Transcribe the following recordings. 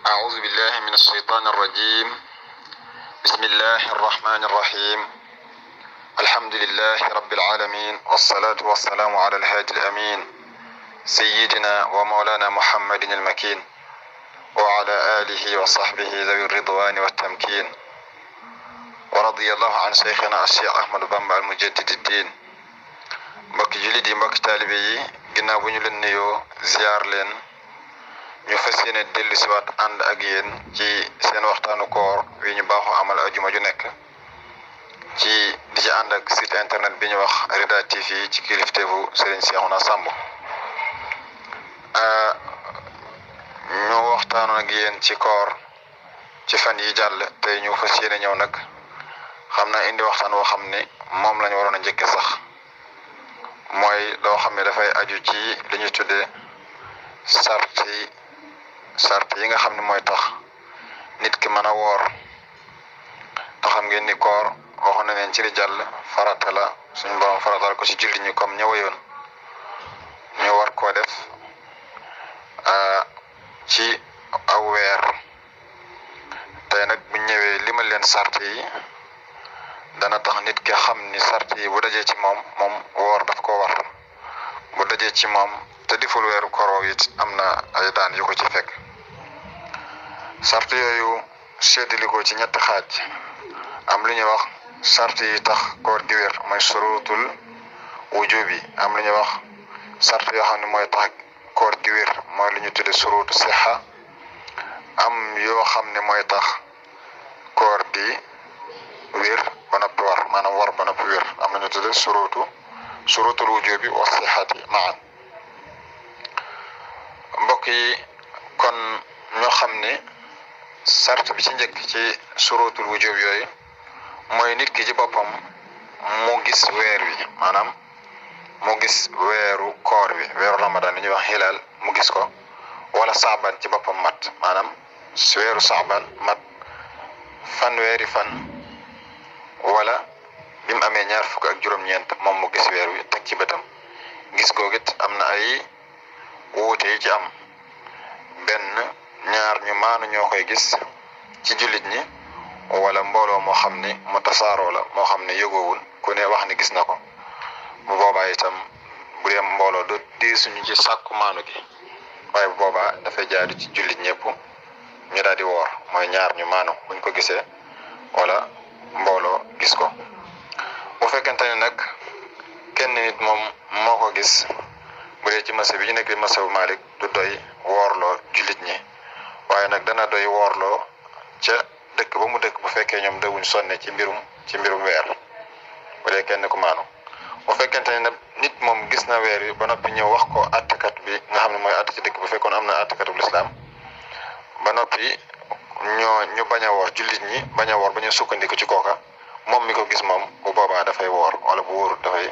أعوذ بالله من الشيطان الرجيم. بسم الله الرحمن الرحيم. الحمد لله رب العالمين، والصلاة والسلام على الهادي الأمين سيدنا ومولانا محمد المكين وعلى آله وصحبه ذوي الرضوان والتمكين. ورضي الله عن شيخنا الشيخ أحمد بامبا المجدد الدين. mbokki jullit yi mbokki taalibe yi ginnaaw bu ñu leen nuyoo ziar leen ñu fas yéene dellu si waat ànd ak yéen ci seen waxtaanu koor wi ñu baaxoo amal ajuma ju nekk ci di ci ànd ak site internet bi ñu wax Rida TV ci kilifteefu Serigne Cheikhouna Samb. ñu waxtaanoon ak yéen ci koor ci fan yi jàll tey ñu fas yéene ñëw nag xam naa indi waxtaan woo xam ne moom lañu waroon a njëkke sax mooy loo xam ne dafay aju ci li ñuy tuddee sart yi nga xam ne mooy tax nit ki mën a woor te xam ngeen ni koor waxoon na leen ci li jàll farata la suñu borom faratal ko ci julli ñi comme ñëwayoon ñu war koo def ci aw weer. tey nag bu ñëwee limal leen sart yi dana tax nit ki xam ni sart yi bu dajee ci moom woor daf ko war bu dajee ci moom te deful weeru koor it am na ay daan yu ko ci fekk. sart yooyu séddali ko ci ñetti xaaj. am lu ñuy wax sart yi tax koor gi wér mooy surutul wujubi. am lu ñuy wax sart yoo xam ne mooy tax koor gi wér mooy lu ñu tudde surutu sixa. am yoo xam ne mooy tax koor di wér ba noppi war maanaam war ba noppi wér am na ñu tudde surutul wujubi wa sixati maan. mbokk yi kon ñoo xam ne sart bi ci njëkk ci surutul wujub yooyu mooy nit ki ci boppam mu gis weer wi maanaam mu gis weeru koor wi weeru ramadan li ñuy wax hilal mu gis ko wala saaban ci boppam mat maanaam weeru saaban mat fanweeri fan wala bi mu amee ñaar fukk ak juróom-ñeent moom mu gis weer wi teg ci bëtam. gis googu it am na ay wuute yi ci am. benn ñaar ñu maanu ñoo koy gis ci jullit ñi wala mbooloo moo xam ne mu tasaaroo la moo xam ne yëgoowul ku ne wax ni gis na ko. bu boobaa itam bu dee mbooloo do diisuñu ci sàkku maanu gi waaye bu boobaa dafay jaadu ci jullit ñëpp ñu daal di woor mooy ñaar ñu maanu buñ ko gisee wala mbooloo gis ko. bu fekkente ne nag kenn nit moom moo ko gis bu dee ci masa bi ñu nekk masa bu Malik du doy woorloo jullit ñi waaye nag dana doy woorloo ca dëkk ba mu dëkk bu fekkee ñoom dawuñ sonne ci mbirum weer bu dee kenn ku maanu. bu fekkente ne nag nit moom gis na weer yi ba noppi ñëw wax ko àttekat bi nga xam ne mooy àtte ci dëkk bu fekkoon am na àttekatu lislaam ba noppi ñu bañ a woor jullit ñi bañ a woor ba ñu sukkandiku ci kooka moom mi ko gis moom bu boobaa dafay woor wala bu wóorut dafay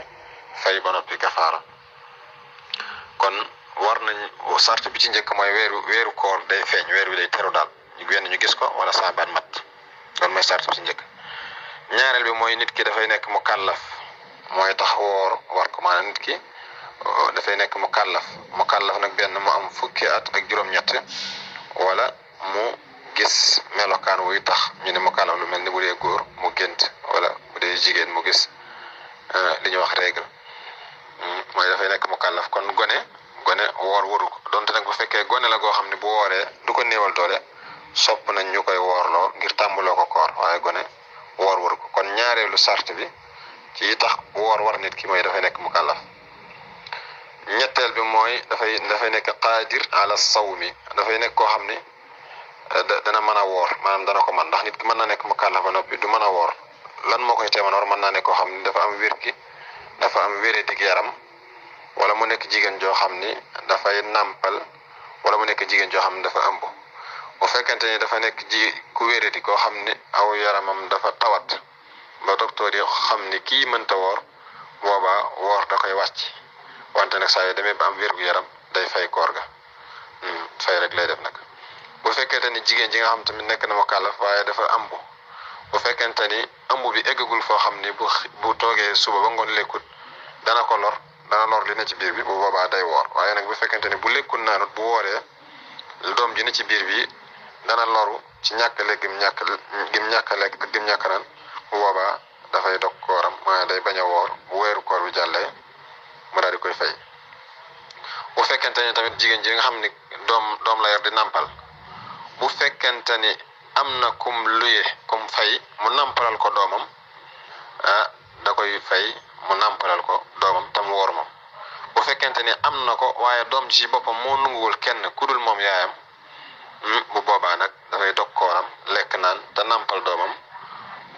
fay ba noppi kafaara. kon war nañ sart bi ci njëkk mooy weeru koor day feeñ weer wi day teru daal ñu gis ko wala saabaan mat loolu mooy sart bi ci njëkk. ñaareel bi mooy nit ki dafay nekk mu kàllaf mooy tax woor war ko maanaam nit ki dafay nekk mu kàllaf nag benn mu am fukki at ak juróom-ñett wala mu gis melokaan wuy tax ñu ne mu kàllaf lu mel ni bu dee góor mu gént wala bu dee jigéen mu gis li ñuy wax règle mooy dafay nekk mu kàllaf. kon gone woor waru ko donte nag bu fekkee gone la goo xam ne bu wooree du ko néewal doole sopp nañ ñu koy woorloo ngir tàmbaloo ko koor waaye gone woor waru ko. kon ñaareelu sart bi ci tax woor war nit ki mooy dafay nekk mu kàllaf. ñetteel bi mooy dafay nekk qaadir ala sawmi dafay nekk koo xam ne dana mën a woor maanaam dana ko man ndax nit ki mën na nekk mu kàllaf ba noppi du mën a woor. lan moo koy teeman war mën naa nekk koo xam ne dafa am wér gi dafa am wéredik yaram wala mu nekk jigéen joo xam ni dafay nàmpal wala mu nekk jigéen joo xam ne dafa ëmb. bu fekkente ni dafa nekk ku wéredi koo xam ni aw yaramam dafa tawat ba docteur yi xam ni kii mënta woor boobaa woor da koy wàcc wante nag saa yu demee ba am wér gu yaram day fay koor ga fay rek lay def nag. bu fekkente ni jigéen ji nga xam tamit nekk na mu kàllaf waaye dafa ëmb bu fekkente ni ëmb bi eggagul foo xam ni bu toogee suba ba ngoon lekkut dana lor li ne ci biir bi bu boobaa day woor waaye nag bu fekkente ni bu lekkul naanut bu wooree doom ji ne ci biir bi dana loru ci ñàkk lekk gim ñàkk lekk ak gim ñàkk naan bu boobaa dafay dog kooram maanaam day bañ a woor bu weeru koor bi jàllee mu daal di koy fay. bu fekkente ni tamit jigéen ji nga xam ni doom la yor di nàmpal bu fekkente ni am na kum luye kum fay mu nàmpalal ko doomam da koy fay mu nàmpalal ko doomam tam woor moom. bu fekkente ni am na ko waaye doom ji boppam moo nanguwul kenn ku dul moom yaayam bu boobaa nag dafay dog kooram lekk naan te nàmpal doomam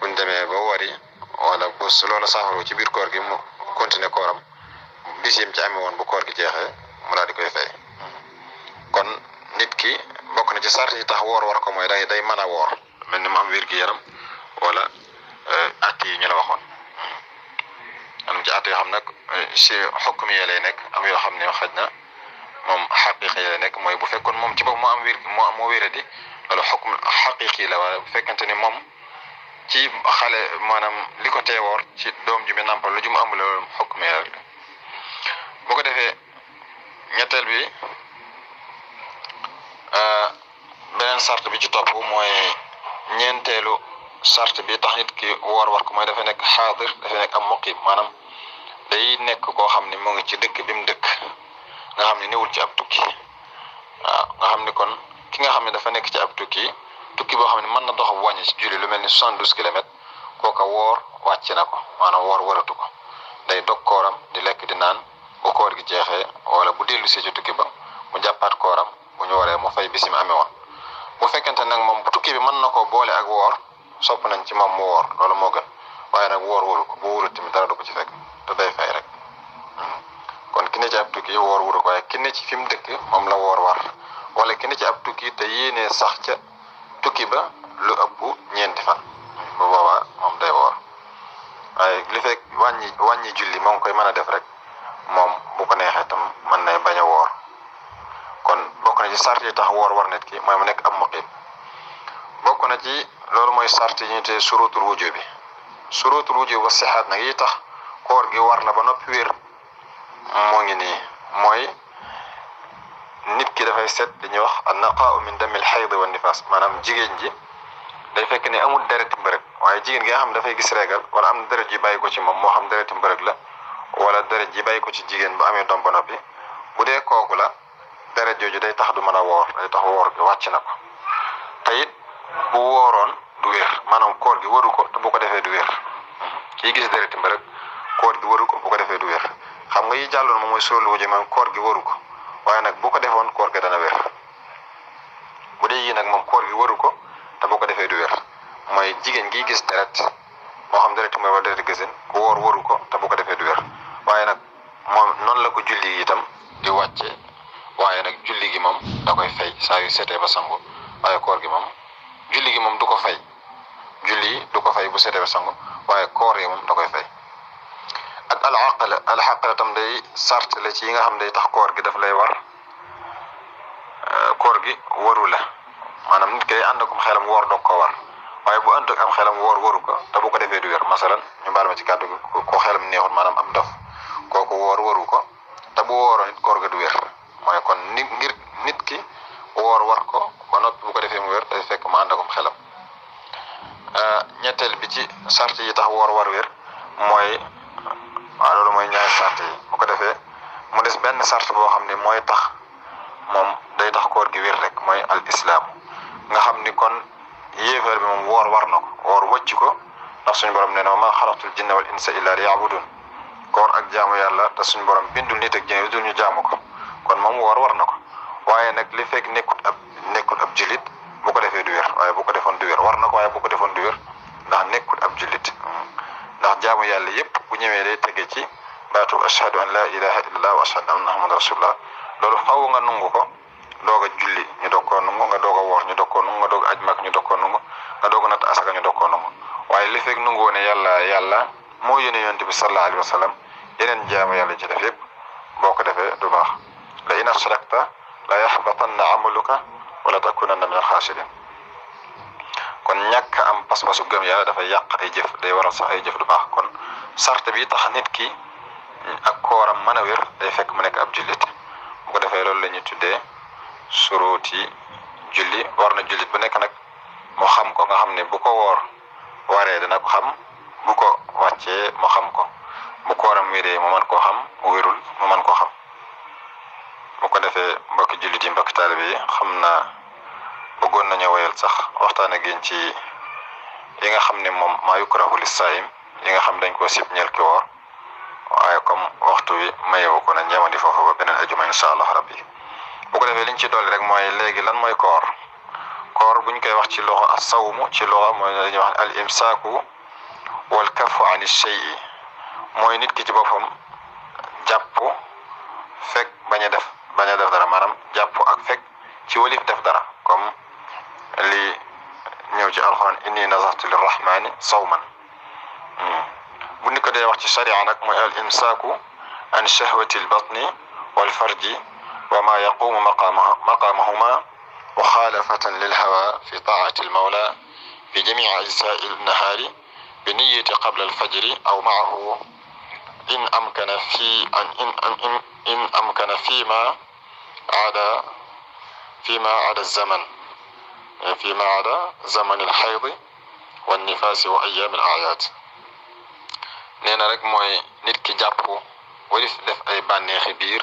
buñ demee ba wari wala bu loola saafara ci biir koor gi mu continuer kooram bis yim ci amee woon bu koor gi jeexee mu daal di koy fay. kon nit ki bokk na ci sart yi tax woor war ko mooy day mën a woor mel ni mu am wér gi yaram wala at yi ñu la waxoon. am ci at yoo xam nag si xukmi yi lay nekk am yoo xam ne xaj na moom xaqiqi yi lay nekk mooy bu fekkoon moom ci bopp moo am wér moo wéradi loolu xukm xaqiqi la waaye bu fekkente ni moom ci xale maanaam li ko teewoor ci doom ji mi nàmpal lu ju mu amul loolu xukmi rek la. bu ko defee ñetteel bi beneen sart bi ci topp mooy ñeenteelu sart bi tax nit ki woor war ko mooy dafa nekk xaadir dafa nekk am muqim maanaam day nekk koo xam ne moo ngi ci dëkk bi mu dëkk nga xam ne newul ci ab tukki waaw nga xam ne kon ki nga xam ne dafa nekk ci ab tukki boo xam ne mën na dox bu wàññi ci julli lu mel ni 72 kilomètres kooka woor wàcc na ko maanaam woor waratu ko day dog kooram di lekk di naan bu koor gi jeexee wala bu dellu si ci tukki ba mu jàppaat kooram bu ñu waree mu fay bisi mu amee woon. bu fekkente nag moom bu tukki bi mën na koo boole ak woor sopp nañ ci moom mu woor loolu moo gën waaye nag woor waru ko bu wóorul tamit dara du ko ci fekk te day fay rek. kon ki ne ci ab tukki woor waru ko waaye ki ne ci fi mu dëkk moom la woor war wala ki ne ci ab tukki te yéenee sax ca tukki ba lu ëpp ñeenti fan bu boobaa moom day woor waaye li fekk wàññi julli moo ngi koy mën a def rek moom bu ko neexee tam mën na bañ a woor. kon bokk na ci sart yi tax woor war nit ki mooy mu nekk am muqim. bokk na ci loolu mooy sart yi ñu te surutul wujub bi surutul wujub wa sixaat nag yi tax koor gi war la ba noppi wér moo ngi nii mooy nit ki dafay set li ñuy wax an naqaau min damil xayd wa nifaas maanaam jigéen ji day fekk ni amul dereti mbërëg waaye jigéen gi nga xam dafay gis régal wala am na deret ji bàyyi ko ci moom moo xam dereti mbërëg la wala deret ji bàyyi ko ci jigéen bu amee doom ba noppi bu dee kooku la deret jooju day tax du mën a woor day tax woor gi wàcc na ko te it bu wooroon du wér maanaam koor gi waru ko te bu ko defee du wér kii gis dereti mbërëg koor gi waru ko bu ko defee du wér xam nga yi jàlloon moom mooy sóorlu wujub moom koor gi waru ko waaye nag bu ko defoon koor gi dana wér bu dee yii nag moom koor gi waru ko te bu ko defee du wér mooy jigéen gi gis deret moo xam dereti mbërëg wala dereti gësin ku woor waru ko te bu ko defee du wér waaye nag moom noonu la ko julli gi itam di wàcce waaye nag julli gi moom da koy fay saa yu setee ba sangu waaye koor gi moom julli gi moom du ko fay julli du ko fay bu setee ba sangu waaye koor yi moom da koy fay. ak alxaqala tam day sart la ci yi nga xam day tax koor gi daf lay war koor gi waru la maanaam nit kay ànd akum xelam woor dog ko war waaye bu ànd ak am xelam woor waru ko te bu ko defee du wér masalan ñu baal ma ci kàddu gi ko xelam neexul maanaam am dof kooku woor waru ko te bu wooroon it koor ga du wér mooy kon ngir nit ki woor war ko ba noppi bu ko defee mu wér day fekk mu ànd akum xelam. ñetteel bi ci sart yi tax woor war wér mooy waaw loolu mooy ñaari sart yi bu ko defee mu des benn sart boo xam ne mooy tax moom day tax koor gi wér rek mooy al islam nga xam ni kon yéefar bi moom woor war na ko woor wëcc ko ndax suñu borom nee na wa maa xalaqtul jinna wal insa illa liya'budun koor ak jaamu yàlla te suñu borom bindul nit ak jinne dul ñu jaamu ko kon moom woor war na ko waaye nag li fekk nekkul ab jullit bu ko defee du wér waaye bu ko defoon du wér war na ko waaye bu ko defoon du wér ndax nekkul ab jullit ndax jaamu yàlla yépp bu ñëwee day tege ci baatu ashhadu an la ilaha illallah wa ashhadu anna muhammadan rasulullah loolu faaw nga nungu ko doog a julli ñu doog koo nungu nga doog a woor ñu doog koo nungu nga doog a aj mag ñu doog koo nungu nga doog a natt asaka ñu doog koo nungu waaye li fekk nungu woone yàlla moo yónne yonent bi sallallahu alayhi wa sallam yeneen jaamu yàlla ci def yépp boo ko defee du baax la in ashrakta la yaxbatanna amaluka wala takunanna min alxaasirin kon ñàkk am pas-pasu gëm yàlla dafay yàq ay jëf day waral sax ay jëf du baax kon sart bi tax nit ki ak kooram mën a wér day fekk mu nekk ab jullit bu ko defee loolu la ñuy tuddee suruuti julli war na jullit bu nekk nag mu xam ko nga xam ne bu ko woor waree dana ko xam bu ko wàccee mu xam ko bu kooram wéree mu mën koo xam bu wérul mu mën koo xam bu ko defee mbokki jullit yi mbokki taalibe yi xam naa bëggoon nañu woyal sax waxtaan ak yéen ci yi nga xam ne moom maa yukrahu lis-saa'im yi nga xam dañ koo sib ñeel ki woor waaye comme waxtu wi mayewu ko nañ ñeewandi foofu ba beneen ajuma insha allah rabbi bu ko defee liñ ci dolli rek mooy léegi lan mooy koor koor buñ koy wax ci loxo as-sawmu ci loxo mooy dañuy wax al imsaaku wal kafu an ash-shay'i mooy nit ki ci boppam jàpp fekk bañ a def dara maanaam jàpp ak fekk ci walif def dara comme li ñëw ci alxuraan inni nazartu lirrahmani sawman bu nit ko dee wax ci sharia nag mooy al imsaaku an shahwati al batni wal farji wa ma yaqumu maqamahuma mukhalafatan lil hawa fi taa'ati al mawla fi jami'i ajza'i al nahari bi niyyati qabla al fajri aw ma'ahu in amkana فيما عدا زمن الحيض والنفاس وأيام الأعياد nee na rek mooy nit ki jàpp wala def ay bànneexi biir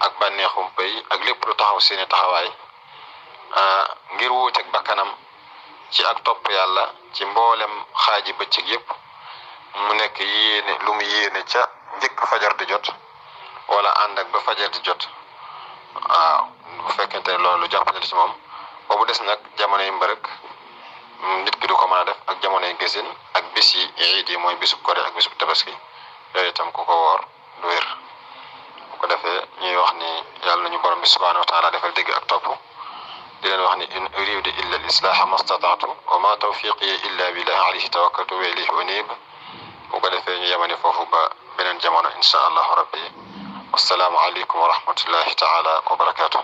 ak bànneexum pay ak lépp lu taxaw seeni taxawaay ngir wuuteeg bakkanam ci ak topp yàlla ci mboolem xaaji bëccëg yépp mu nekk yéene lu mu yéene ca njëkk fajar di jot wala ànd ak ba fajar di jot bu fekkente ne loolu jàpp na ci moom boobu des nag jamonoy mbërëk nit ki du ko mën a def ak jamonoy gësin ak bis yi iid yi mooy bisub kore ak bisub tabaski yooyu itam ku ko woor du wér bu ko defee ñuy wax ni yàlla nañu borom bi subhanahu wa taala defal dégg ak topp di leen wax ni in uridu illa al islaha mastataatu wa ma tawfiqi illa billah alayhi tawakkaltu wa ilayhi unib bu ko defee ñu yemani foofu ba beneen jamono insha allahu rabbi wassalaamu aleykum wa rahmatullahi taala wa barakatuh